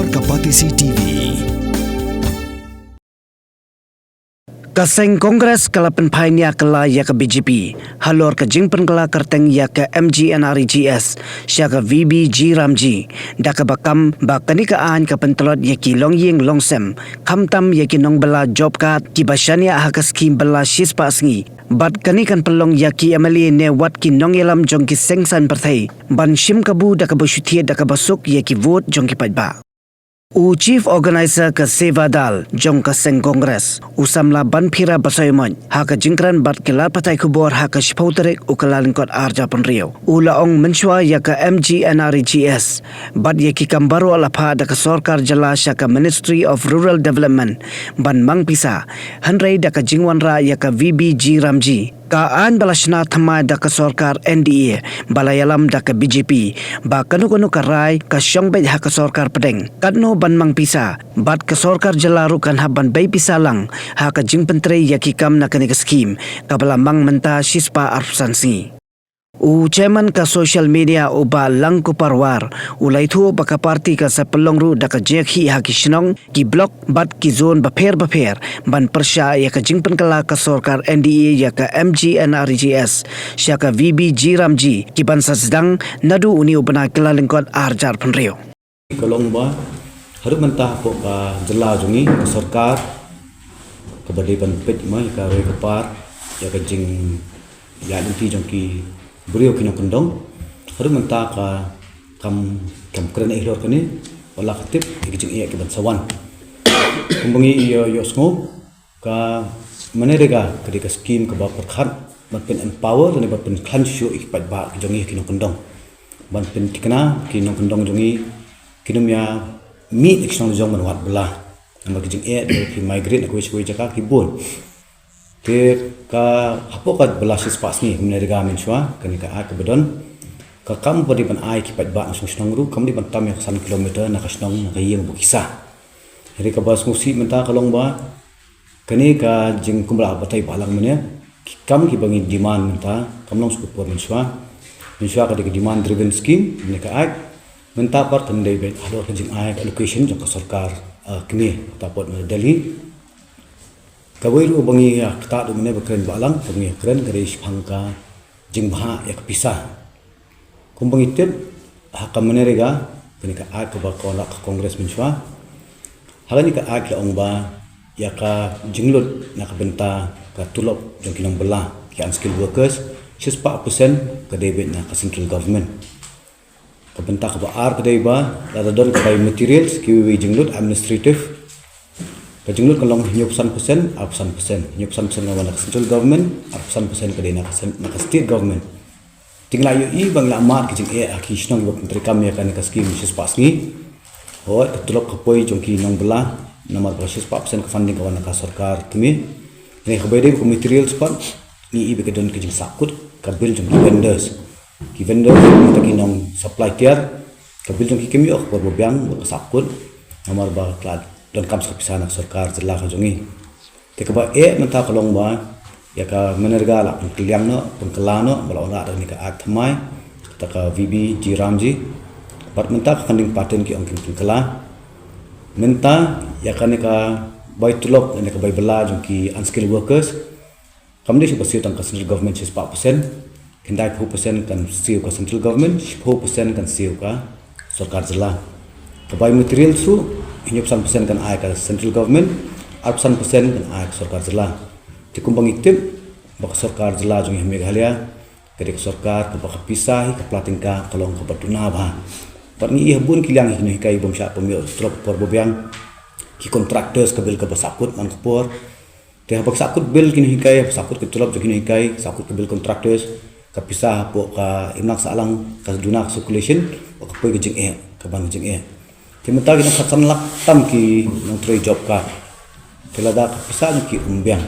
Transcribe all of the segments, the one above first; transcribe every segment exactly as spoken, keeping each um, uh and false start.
Ka Batesi T V. Ka seng Congress ka la pynphai nia kylla ïa ka B J P halor ka jingpynkylla kyrteng ïa ka M G N R E G S sha ka V B G Ramji, da kaba kam ba kane ka aiñ ka pyntlot ïa ki longïing longsem, khamtam ïa ki nongbylla job card kiba shaniah ha ka skhim bylla shispah sngi. Bad kane kan pynlong ïa ki M L A ne wat ki nongïalam jong ki seng saiñ pyrthei ban shim kabu da kaba shu thied da kaba suk ïa ki vote jong ki paidbah. U Chief Organizer ka Seva Dal jong ka seng Congress, u samla Banphira Basaiawmoit, ha ka jingkren bad ki lad pathai khubor ha ka shiphew tarik u Kyllalyngkot arhajar pynriew, u la ong mynshuwa ïa ka M G N R E G S bad ïa ki kam baroh la phah da ka sorkar jylla sha ka Ministry of Rural Development ban mang pisa, hynrei da ka jingwanrah ïa ka V B G Ramji, ka aiñ ba la shna thymmai da ka sorkar N D A ba la ïalam da ka B J P, ba kano kano ka rai ka shong beit ha ka sorkar pdeng katno ban mang pisa, bad ka sorkar jylla ruh kan hap ban bei pisa lang ha ka jingpyntrei ïa ki kam na kane ka skhim kaba la mang mynta shispah arphew san sngi. U chairman ka social media u Bah Langkupar War u la ïathuh ba ka party ka sa pynlong ruh da ka jingïakhih ha ki shnong, ki block bad ki zone bapher bapher ban pyrshah ïa ka jingpynkylla ka sorkar N D A ïa ka M G N R E G S sha ka V B G Ramji, kiban sa sdang naduh une u bnai Kyllalyngkot arhajar pynriew. Ka long ba haduh mynta hapoh ka jylla jong ngi, ka sorkar kaba dei ban peit ma ïa ka roi ka par, ïa ka jingïaid lynti jong ki briew ki nongkyndong, haduh mynta ka kam, kam kren ei halor kane, wat la ka tip ïa ki jingeh kiban sa wan. Kumba ngi ïoh, ïohsngew, ka MGNREGA ka dei ka skhim kaba pyrkhat ban pyn empower lane ban pynkhlaiñ shuh ïa ki paidbah ki jong ngi ki nongkyndong, ban pynthikna ki nongkyndong jong ngi kin ym ïa mih na ki shnong la jong ban wad bylla. Namar ki jingeh ki migrate na kawei sha kawei jaka ki bun. Te ka hapoh ka bylla shispah sngi ka MGNREGA mynshuwa, kane ka aiñ kaba don, ka kam ba dei ban ai ki paidbah na shnong shnong ruh kam dei ban tam ïa ka san kilometer na ka shnong, na ka ïing ba ki sah. Hynrei kaba sngewsih mynta ka long ba kane ka jingkumbla batai balang mynne, ki kam kiba ngi demand mynta kam long shu ka por mynshuwa. Mynshuwa ka dei ka demand driven scheme, kane ka aiñ mynta pat kan dei beit halor ka jingai ka allocation jong ka sorkar, eh, kmie, ta pat na Delhi. Kawei ruh ba ngi ïa ktah duh mynne ba kren balang, ba ngi ïa kren ka dei shaphang ka jingbha ïa ka pisa. Kumba ngi tip, ha ka MGNREGA, kane ka aiñ kaba ka wanrah ka Congress mynshuwa, ha kane ka aiñ la ong ba ïa ka jinglut na ka bynta ka tulop jong ki nongbylla, ki unskilled workers, shispah percent ka dei beit na ka central government. Ka bynta kaba ar ka dei ba lada don ka bai materials, kiwei wei jinglut administrative, ka jinglut ka long hynñiewphew san percent, arphew san percent. Hynñiewphew san percent ka wan na ka central government, arphew san percent ka dei na ka sen-, na ka state government. Te ngi la ïohi ba ngi la mad ki jingeh ha ki shnong kiba pyntreikam ïa kane ka skhim shispah sngi. Hooid, ka tulop ka poi jong ki nongbylla, namar ba shispah percent ka funding ka wan na ka sorkar kmie. Hynrei kaba dei ka materials pat, ngi i ba ka don ka jingsahkut ka bill jong ki vendors. Ki vendors, kita ki nong supply tiar, ka bill jong ki kam ïoh ka por ba biang bad ka sahkut, namar ba ka la donkam sa ka pisa na ka sorkar jylla ka jong ngi. Te kaba eh mynta ka long ba ïa ka MGNREGA la pynkylliang noh, pynkylla noh, ba la wanrah da kane ka aiñ thymmai, kata ka V B G Ramji. Bad mynta ka funding pattern ki ong kin pynkylla. Mynta ïa kane ka bai tulop, kane ka bai bylla jong ki unskilled workers, kam dei shuh ba siew tang ka central government shispah percent, khyndaiphew percent kan siew ka central government, shiphew percent kan siew ka sorkar jylla. Ka bai materials ruh, hynñiewphew san percent kan ai ka central government, arphew san percent kan ai ka sorkar jylla. Te kumba ngi tip ba ka sorkar jylla jong ngi ha Meghalaya ka dei ka sorkar kaba ka pisa hi ka pla tyngka ka long kaba duna bha. Bad ngi i ha bun ki liang hi ki nonghikai bym shah pynmih tulop por ba biang, ki contractors ka bill kaba sahkut man ka por. Te haba sahkut bill ki nonghikai, haba sahkut ka tulop jong ki nonghikai, sahkut ka bill contractors, ka pisa hapoh ka imlang sahlang ka duna ka circulation, ka poi ka jingeh, ka ban ka jingeh. Te mynta ki nongkhatsan lak tam ki nongtrei job card. Te lada ka pisa jong ki um biang,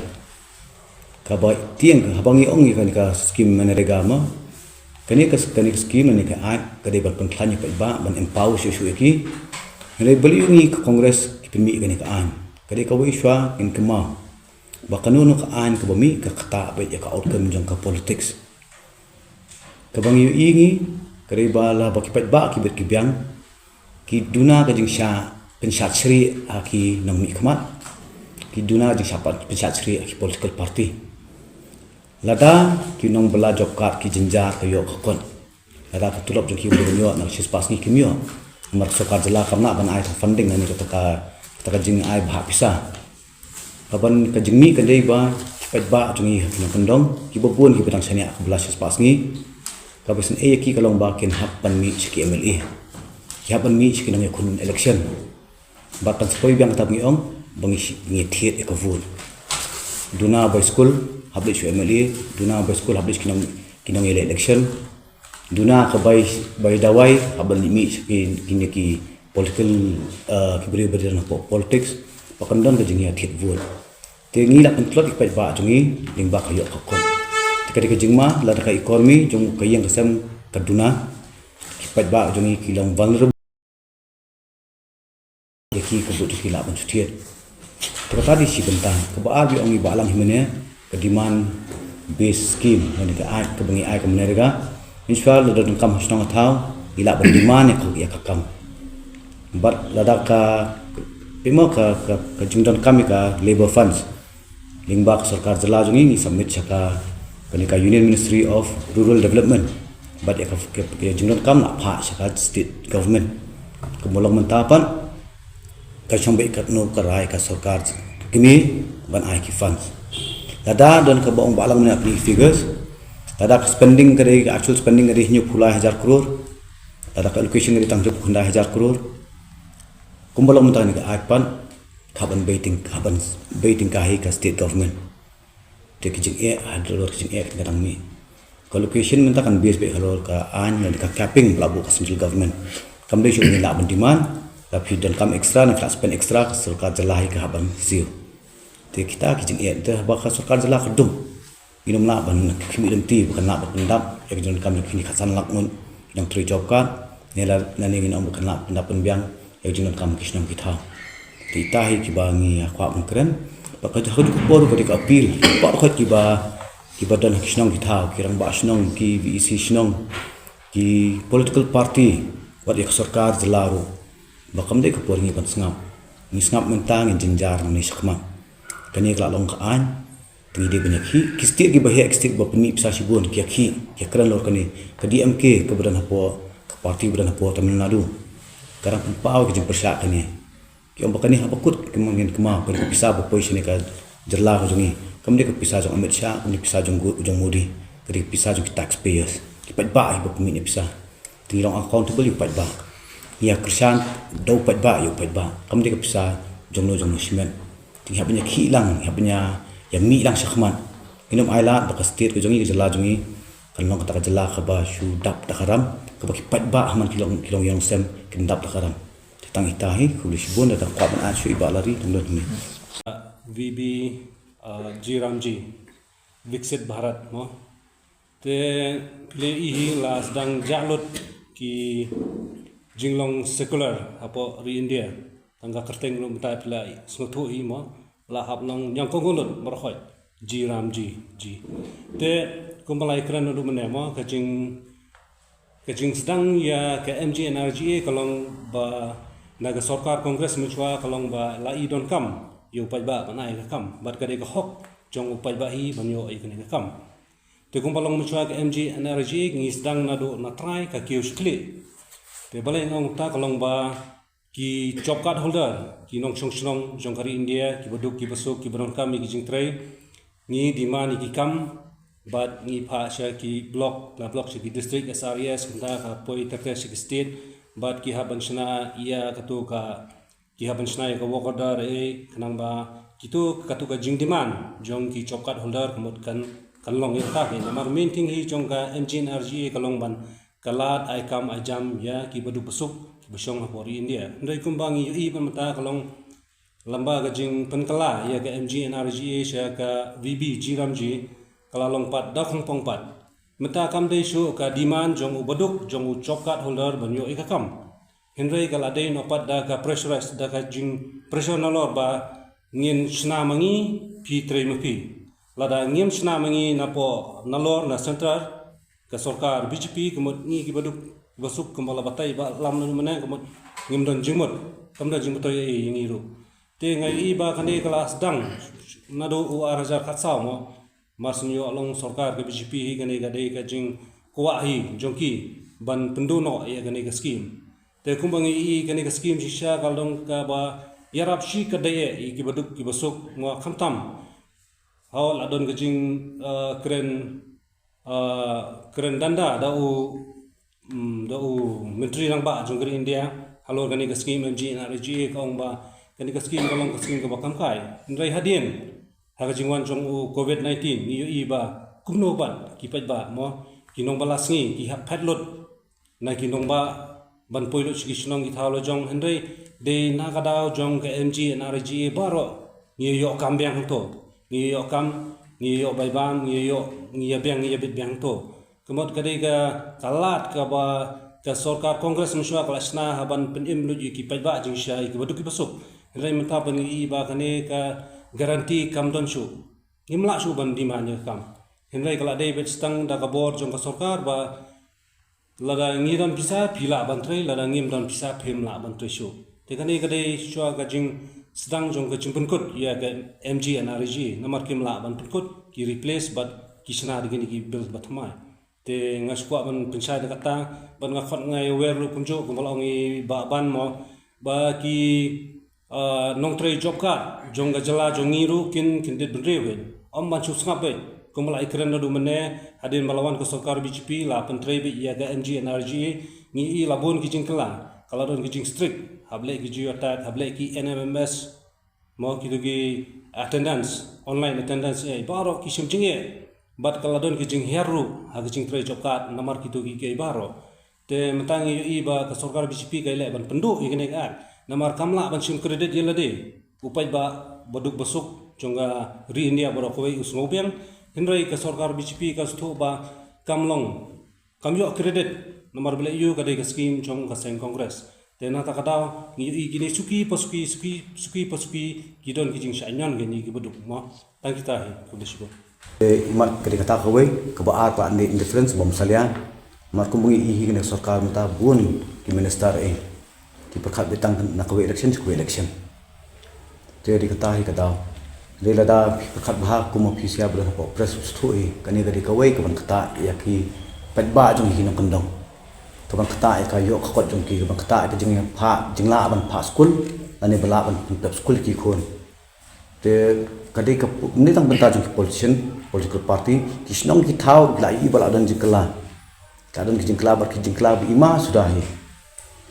kaba tieng ka, haba ngi ong ïa kane ka skhim MGNREGA ma, kane ka, kane ka skhim, kane ka aiñ ka dei ban pynkhlaiñ ïa ki paidbah, ban empower shuh shuh ïa ki. Hynrei balei ngi ka Congress ki pynmih ïa kane ka aiñ? Ka dei kawei shuwa ngin kynmaw ba kano kano ka aiñ kaba mih ka ktah beit ïa ka outcome jong ka politics. Kaba ngi ïohi ngi ka dei ba la ba ki paidbah ki bit ki biang, ki duna ka jingshah pynshad shrieh ha ki nongmihkhmat, ki duna jingshad pynsha-, pynshad shrieh ha ki political party. Lada ki nongbylla job card ki jynjar ka ïoh ka kot. Lada ka tulop jong ki ba ïoh na shispah sngi kim ïoh. Namar ka sorkar jylla kam lah ban ai tang funding na kata ka, kata ka jingai bhah pisa. Ka ban ka jingmih ka dei ba ki paidbah jong ngi ha ki nongkyndong kiba bun kiba dang shaniah ka bylla shispah sngi. Kaba sngewsih ïa ki ka long ba kin hap ban mih sha ki M L A. Ki hap ban mih sha ki nongïakhun election. Bad kan sa poi biang kata ba ngi ong ba ngi shi-, ngi thied ïa ka vote. Duna bai skul hap leit sha M L A, duna bai skul hap leit sha ki nong, ki nongïaleh election. Duna ka bai, bai dawai hap ban mih sha ki, ki, ki political, eh, ki briew ba don hapoh politics. Ba kan don ka jingïathied vote. Te ngi lah pyntlot ïa ki paidbah jong ngi lyngba ka ïoh ka kot. Te ka dei ka jingma lada ka economy jong ka ïing ka sem ka duna, ki paidbah jong ngi ki long vulnerable ïa ki, ka vote jong ki lah ban shu thied. Te kata dei shi bynta. Kaba ar ba ong i Bah Lang hi mynne, ka demand based scheme, lane ka ai, kaba ngi ai ka MGNREGA. Mynshuwa lada donkam ha shnong ha thaw, i lah ban demand ïa ka, ïa ka kam. Bad lada ka, phi mo, ka, ka, ka jingdonkam ïa ka labour funds lyngba ka sorkar jylla jong ngi, ngi submit sha ka, kane ka Union Ministry of Rural Development. Bad ïa ka, ka, ka jingdonkam la phah sha ka state government. Kumba long mynta pat, ka shong beit katno ka rai ka sorkar kmie ban ai ki funds. Lada don kaba ong Bah Lang mynne ki figures, lada ka spending ka dei, ka actual spending ka dei hynñiewphew lai hajar klur, lada ka allocation ka dei tang hynñiewphew khyndai hajar klur. Kumba long mynta kane ka ai pat, ka hap ban bei tyng-, ka hap ban bei tyngka hi ka state government. Te ki jingeh, hadien ka jingeh ka dang mih. Ka allocation mynta kan base beit halor ka aiñ, lane ka capping ba la buh ka central government. Kam dei shuh ngi lah ban demand, lada phi donkam extra, ne phi lah spend extra, ka sorkar jylla hi ka hap ban siew. Te kita ki jingeh, te haba ka sorkar jylla ka dum. Ngim lah ban khmih lynti ba kan lah ban pyndap ïa ka jingdonkam jong kine khatsan lak ngut ki nongtrei job card, ne la, lane ngin ong ba kan lah pyndap pynbiang ïa ka jingdonkam ki shnong ki thaw. Te ita hi kiba ngi ïa kwah ban kren. Bad ka, ha kajuh ka por ka dei ka appeal, bad ka kiba, kiba don ha ki shnong ki thaw, ki rangbah shnong, ki V E C shnong, ki political party, bad ïa ka sorkar jylla ruh, ba kam dei ka por ngi ban sngap. Ngi sngap mynta, ngin jynjar nangne shakhmat. Kane ka la long ka aiñ. Te ngi dei ban ïakhih, ki state kiba heh, ki state ba pynmih pisa shibun, ki ïakhih, ki ïakren halor kane. Ka D M K kaba don hapoh, ka party ba don hapoh Tamil Nadu, ka dang pynpaw ka jingpyrshah kane. Ki ong ba kane haba kut, ki ong ngin kynmaw, kane ka pisa ba poi shane ka jylla ka jong ngi, kam dei ka pisa jong Amit Shah, kam dei ka pisa jong gu-, jong Modi, ka dei ka pisa jong ki taxpayers, ki paidbah kiba pynmih ne pisa. Te ngi long accountable ïa u paidbah. Ngi ïa kyrshan da u paidbah ïa u paidbah. Kam dei ka pisa jongno jongno shimet. Te ngi hap ban ïakhih lang, ngi hap ban ïa, ïamih lang shakhmat. Ngin ym ailad ba ka state ka jong ngi, ka jylla jong ngi kan long kata ka jylla kaba shu dap da ka ram, kaba ki paidbah ha man ki long, ki long ïing long sem kin dap da ka ram. Te tang ita hi, khublei shibun, da kwah ban ai shuh i Bah Lari, tang don hi. V B, uh, G Ramji, Viksit Bharat mo. Te phi la ïohi hi la sdang jah lut ki jinglong secular hapoh ri India. Tang ka kyrteng ruh mynta phi la sngewthuh hi mo. La hap long nyngkong lut baroh khoit. G Ramji, G. Te kumba la ïakren ruh mynne mo, ka jing, ka jingsdang ïa ka M G N R G A ka long ba na ka sorkar Congress mynshuwa ka long ba la i donkam ïa u paidbah ban ai ka kam. Bad ka dei ka hok jong u paidbah hi ban ïoh ïa kane ka kam. Te kumba long mynshuwa ka M G N R G A ngi sdang naduh na trai ka kiew shaklieh. Te balei nga ong ta ka long ba ki job card holder, ki nongshong shnong jong ka ri India, kiba duk kiba suk, kiba donkam ïa ki jingtrei, ngi demand ïa ki kam, bad ngi phah sha ki block, na block sha ki district S R E S, kumta ka poi ter ter sha ki state, bad ki hap ban shna ïa katu ka, ki hap ban shna ïa ka work order, eh, khnang ba kitu, katu ka jingdemand jong ki job card holder ka mut kan, kan long ïa kata hi. Namar main thing hi jong ka M G N R G A ka long ban, ka lad ai kam ai jam ïa kiba duk ba suk, kiba shong hapoh ri India. Hynrei kumba ngi ïohi ban mynta ka long lamba ka jingpynkylla ïa ka M G N R G A sha ka V B G Ramji, ka la long pat da khongpong pat. Mynta kam dei shuh ka demand jong u baduk, jong u job card holder ban ïoh ïa ka kam. Hynrei ka la dei noh pat da ka pressurize, da ka jingpressure nalor ba ngin shna ma ngi, phi trei ma phi. Lada ngim shna ma ngi napoh nalor na central, ka sorkar B J P, ka mut ngi kiba duk ba suk kumba la batai Bah Lam naduh mynne, ka mut ngim don jingmut. kam don jingmyntoi ei ei ïa ngi ruh. Te nga ïohi ba kane ka la sdang naduh u ar hajar khatsaw mo. Mar shu ïoh long sorkar ka B J P hi, kane ka dei ka jingkwah hi jong ki ban pynduh noh ïa kane ka skim. Te kumba ngi ïohi, kane ka skim shisha ka long kaba ïarap shikatdei ïa kiba duk kiba suk mo, khamtam haba la don ka jing, eh, kren, eh, kren danda da u, mm, da u Myntri Rangbah jong ka ri India halor kane ka skim M G N R E G A, ka ong ba kane ka skim ka long ka skim kaba kham kai. Hynrei hadien ha ka jingwan jong u covid nineteen, ngi ïohi ba kumno pat ki paidbah mo, ki nongbylla sngi, ki hap phet lut na ki nongbah ban poi lut sha ki shnong ki thaw la jong. Hynrei dei na ka daw jong ka M G N R E G A baroh ngi ïoh kam biang hangto, ngi ïoh kam, ngi ïoh bai bam, ngi ïoh, ngi ïa biang, ngi ïa bit biang hangto. Ka mut ka dei ka, ka lad kaba ka sorkar Congress mynshuwa ka la shna ha ban pynim lut ïa ki paidbah jingshisha, ïa kiba duk kiba suk. Hynrei mynta ban ngi ïohi ba kane ka guarantee kam don shuh. Ngim lah shuh ban demand ïa ka kam. Hynrei ka la dei beit sdang da ka bor jong ka sorkar ba lada ngi don pisa phi lah ban trei, lada ngim don pisa phim lah ban trei shuh. Te kane ka dei shuwa ka jingsdang jong ka jingpynkut ïa ka M G N R E G A, namar kim lah ban pynkut, ki replace bad ki shna da kine ki bill ba thymmai. Te nga sngewkwah ban pynshai da kata, bad nga khot, nga ïawer ruh kumjuh kumba la ong i Bah Ban mo, ba ki, ah, nongtrei job card jong ka jylla jong ngi ruh kin, kin dei bynriew beit, ym ban shu sngap beit. Kumba la ïakren naduh mynne, hadien ba la wan ka sorkar B J P la pyntrei beit ïa ka M G N R E G A, ngi ïohi la bun ki jingkylla, ka la don ki jingstrict, hap leh ki geotag, hap leh ki N M M S, mo, kito ki attendance, online attendance, eh, baroh ki shim jingeh. Bad ka la don ki jinghiar ruh ha ki jingtrei job card namar kito ki, ki baroh. Te mynta ngi ïohi ba ka sorkar B J P ka ïaleh ban pynduh ïa kane ka act, namar kam lah ban shim credit ïa lade. U paidbah ba duk ba suk jong ka ri India baroh kawei u sngewbiang. Hynrei ka sorkar B J P ka sngewthuh ba kam long, kam ïoh credit, namar balei ïoh, ka dei ka skim jong ka seng Congress. Te na kata ka daw ngi ïohi kine suki pa suki, suki, suki pa suki, ki don ki jingshah ñion kine kiba duk mo. Tang kita hi, khublei shibun. Te imat ka dei kata kawei, kaba ar ka la dei indifference, bym salia. Namar kumba ngi ïohi kane ka sorkar mynta bun ki minister eh ki pyrkhat beit tang na kawei election sha kawei election. Te dei kata hi ka daw. Dei lada phi pyrkhat bha kum u officer ba don hapoh press, u sngewthuh hi, kane ka dei kawei kaban ktah ïa ki paidbah jong ki nongkyndong. Kaban ktah ïa ka ïoh ka kot jong ki, kaban ktah ïa ka jingphah, jinglah ban phah skul lane ba lah ban pynpep skul ïa ki khun. Te ka dei ka pu-, ym dei tang bynta jong ki politician, political party, ki shnong ki thaw ki la ïohi ba la don jingkylla. Ka don ki jingkylla bad ki jingkylla ba i ma suda hi.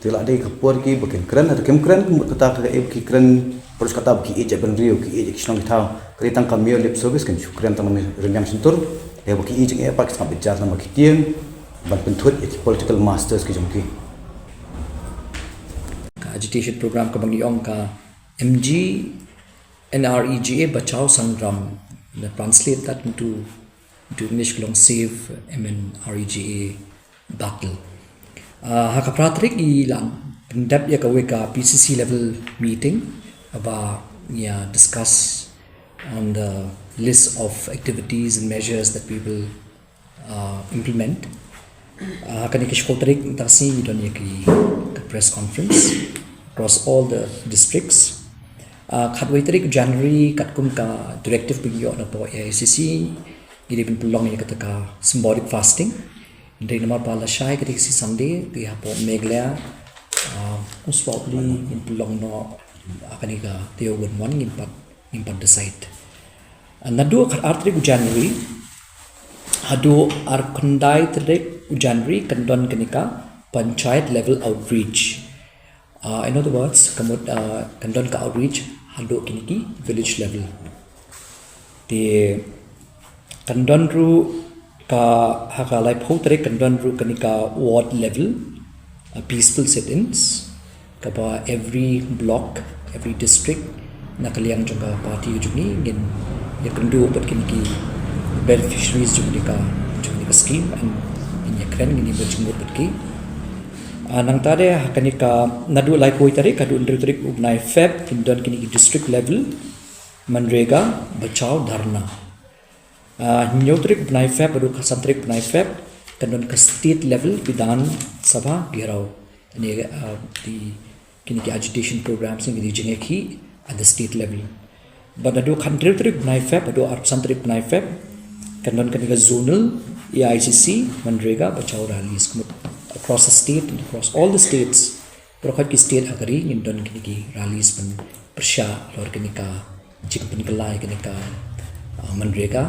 Te la dei ka por ki ba kin kren, lada kim kren, ka mut kata ka, eh, ki kren, por kata ba ki ïeit jaitbynriew, ki ïeit ki shnong ki thaw. Ka dei tang ka mere lip service, kin shu kren tang na rynïeng shyntur. Lada ba ki ïeit jingeh pat ki sngap beit jar namar ki tieng ban pynthut ïa ki political masters ki jong ki. Ka agitation program kaba ngi ong ka M G N R E G A Bachao Sangram. Na translate that into, into English ka long Save M N R E G A Battle. Ah, ha ka phra tarik i la pyndep ïa kawei ka P C C level meeting ba ngi ïa discuss on the list of activities and measures that we will, uh, implement. Ah, ha kane ka shiphew tarik mynta ka sngi ngi don ïa ki, ka press conference across all the districts. Ah, khatwei tarik January, katkum ka directive ba ngi ïoh napoh A I C C, ngi dei ban pynlong ïa kata ka symbolic fasting. Hynrei namar ba lashai ka dei ka sngi Sunday, te hapoh Meghalaya, ah, most probably ngin pynlong noh, ah, kane ka taïew ban wan, ngim pat, ngim pat decide. Ah, naduh khatar tarik u January haduh arphew khyndai tarik u January kan don kane ka panchayat level outreach. Ah, in other words, ka mut, ah, kan don ka outreach haduh kine ki village level. Te kan don ruh ka, ha ka laiphew tarik kan don ruh kane ka ward level, ah, peaceful sit-ins, kaba every block, every district, na ka liang jong ka party jong ngi, ngin ïakynduh bad kine ki beneficiaries jong kane ka, jong kane ka scheme, and ngin ïakren, ngin ïa bad jingmut bad ki. Ah, nangta de ha kane ka naduh laiphew tarik haduh hynriew tarik u bnai Feb, kin don kine ki district level MGNREGA Bachao Dharna. Ah, hynñiew tarik u bnai Feb haduh khatsan tarik u bnai Feb kan don ka state level Bidhan Sabha Gherao. Ane, ah, the kine ki agitation programs ne kine ki jingeh ki at the state level. Bad naduh khathynriew tarik bnai Feb haduh arphew san tarik bnai Feb kan don kane ka zonal A I C C MGNREGA bachau rallies ka mut across the state and across all the states. Baroh ki state ha ka ri ngin don kine ki rallies ban pyrshah halor kane ka jingpynkylla ïa kane ka, uh, MGNREGA.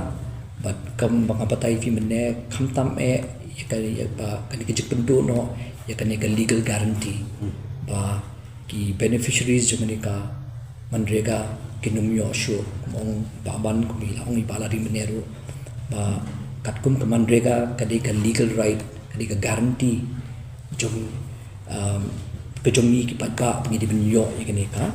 Bad kum ba nga batai ïa phi mynne, khamtam eh ïa ka, ïa ba kane ka jingpynduh noh ïa kane ka legal guarantee ba ki beneficiaries jong kane ka MGNREGA kin ym ïoh shuh. Kum ong Bah Ban, kum i la ong i Bah Lari mynne ruh, ba katkum ka MGNREGA ka dei ka legal right, ka dei ka guarantee jong, um, ka jong ngi ki paidbah ba ngi dei ban ïoh ïa kane ka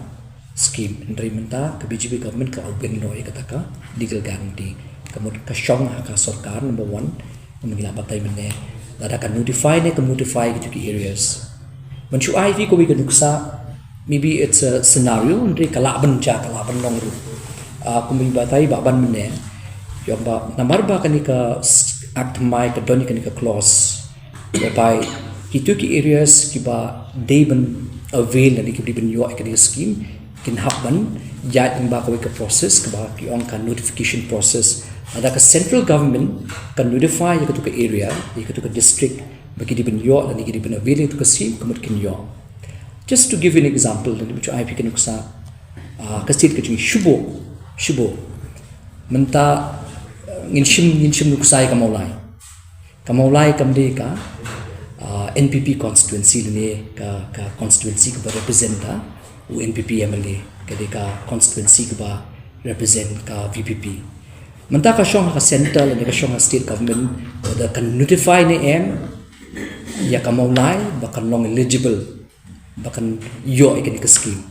scheme. Hynrei mynta ka B J P government ka weng noh ïa kata ka legal guarantee. Ka mut ka shong ha ka sorkar, number one, kum ngi la batai mynne, lada ka notify ne kam notify kito ki areas. Ban shu ai phi kawei ka nuksa, maybe it's a scenario, hynrei ka lah ban jia, ka lah ban long ruh. Ah, kum i batai Bah Ban mynne, ïa ba namar ba kane ka s-, act mai ka don ïa kane ka clause whereby kito ki areas kiba dei ban avail lane kiba dei ban ïoh ïa kane ka scheme kin hap ban ïaid lyngba kawei ka process kaba ki ong ka notification process. Lada ka central government ka notify ïa kato ka area, ïa kato ka district ba ki dei ban ïoh lane ki dei ban avail ïa kato ka scheme, ka mut kin ïoh. Just to give you an example, lane ban shu ai phi ka nuksa, ah, ka state ka jong ngi, Shillong, Shillong. Mynta, eh, ngin shim, ngin shim nuksa ïa ka Mawlai. Ka Mawlai kam dei ka, ah, N P P constituency lane ka, ka constituency kaba represent da u N P P M L A, ka dei ka constituency kaba represent ka V P P. Mynta ka shong ha ka centre lane ka shong ha state government, whether kan notify ne em ïa ka Mawlai ba kan long eligible ba kan ïoh ïa kane ka scheme.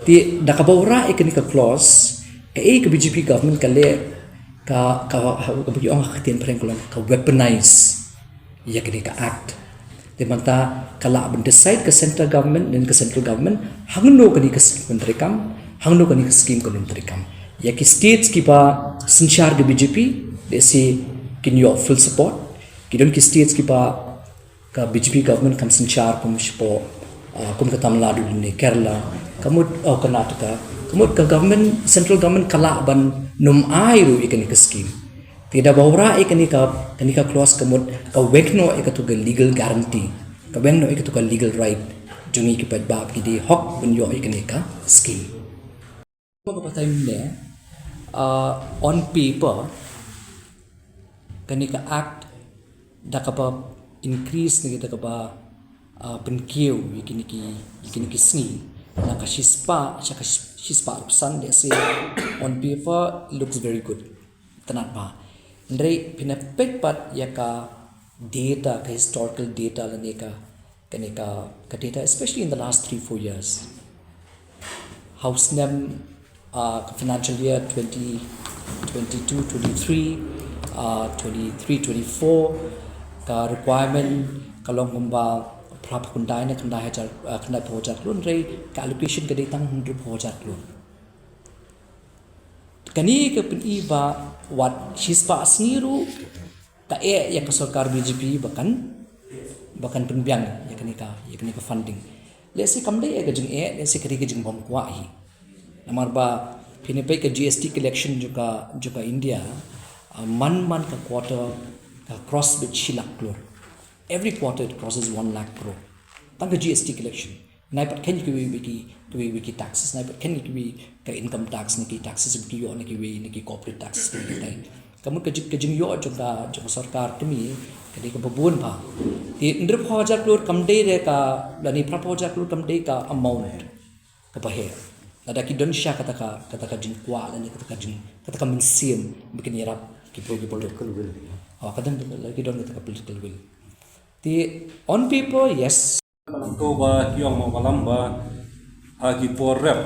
Te da kaba wanrah ïa kane ka clause, kaei ka B J P government ka leh, ka, ka, kaba ki ong ha ka ktien phareng ka long ka weaponize ïa kane ka act. Te mynta ka lah ban decide ka central government, ne ka central government, hangno kane ka scheme kan treikam, hangno kane ka scheme kan ym treikam. Ïa ki states kiba synshar ka B J P, lehse kin ïoh full support. Ki don ki states kiba ka B J P government kan synshar kum shapoh, ah, kum ka Tamil Nadu ne Kerala, ka mut, oh, Karnataka, ka mut ka government, central government ka lah ban ym ai ruh ïa kane ka scheme. Te da ba wanrah ïa kane ka, kane ka clause ka mut ka weng noh ïa kato ka legal guarantee, ka weng noh ïa kato ka legal right jong ngi ki paidbah ba ki dei hok ban ïoh ïa kane ka scheme. Ka batai mynne, ah, on paper, kane ka act da kaba increase ne da kaba, ah, pynkiew ïa kine ki, ïa kine ki sngi na ka shispah sha ka shi-, shispah arphew san, lehse on paper looks very good. Tang ba, hynrei phin ïa peit pat ïa ka data, ka historical data lane ka, kane ka, ka data, especially in the last three, four years. Ha u snem, ah, ka financial year twenty twenty-two twenty-three, ah, twenty-three twenty-four, ka requirement ka long kumba phra phew khyndai ne khyndai hajar, ah, khyndai phew hajar klur, hynrei ka allocation ka dei tang hynriew phew hajar klur. Kane ka pyni ba wat shispah sngi ruh ka eh ïa ka sorkar B J P ba kan, ba kan pynbiang ïa kane ka, ïa kane ka funding. Lehse kam dei ïa ka jingeh, lehse ka dei ka jingbymkwah hi. Namar ba phin ïa peit ka G S T collection jong ka, jong ka India, ah, man man ka quarter ka cross beit shi lak klur. Every quarter it crosses one lakh crore. Tang ka G S T collection. Nai pat khein kiwei kiwei ki, kiwei kiwei ki taxes, nai pat khein kiwei ka income tax ne ki taxes ba ki ïoh ne kiwei ne ki corporate taxes ne ki tai. Ka mut ka jing, ka jingïoh jong ka, jong ka sorkar kmie ka dei kaba bun bha. Te hynriew phew hajar klur kam dei re ka, lane phra phew hajar klur kam dei ka amount kaba heh. Lada ki don sha kata ka, kata ka jingkwah lane kata ka jing, kata ka mynsiem ba kin ïarap ki briew ki briew. Political will. Oh, ka don, lada ki don kata ka political will. Te on paper, yes. To ba ki ong ma balam ba ha ki por rep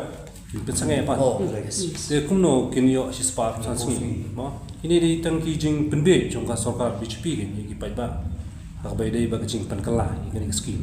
kin pynsangeh pat. Oh, yes. Te kumno kin ïoh shispah san sngi, mo? Kine dei tang ki jingpynbeit jong ka sorkar B J P kine ki paidbah. Ha kaba ïadei bad ka jingpynkylla ïa kane ka skim.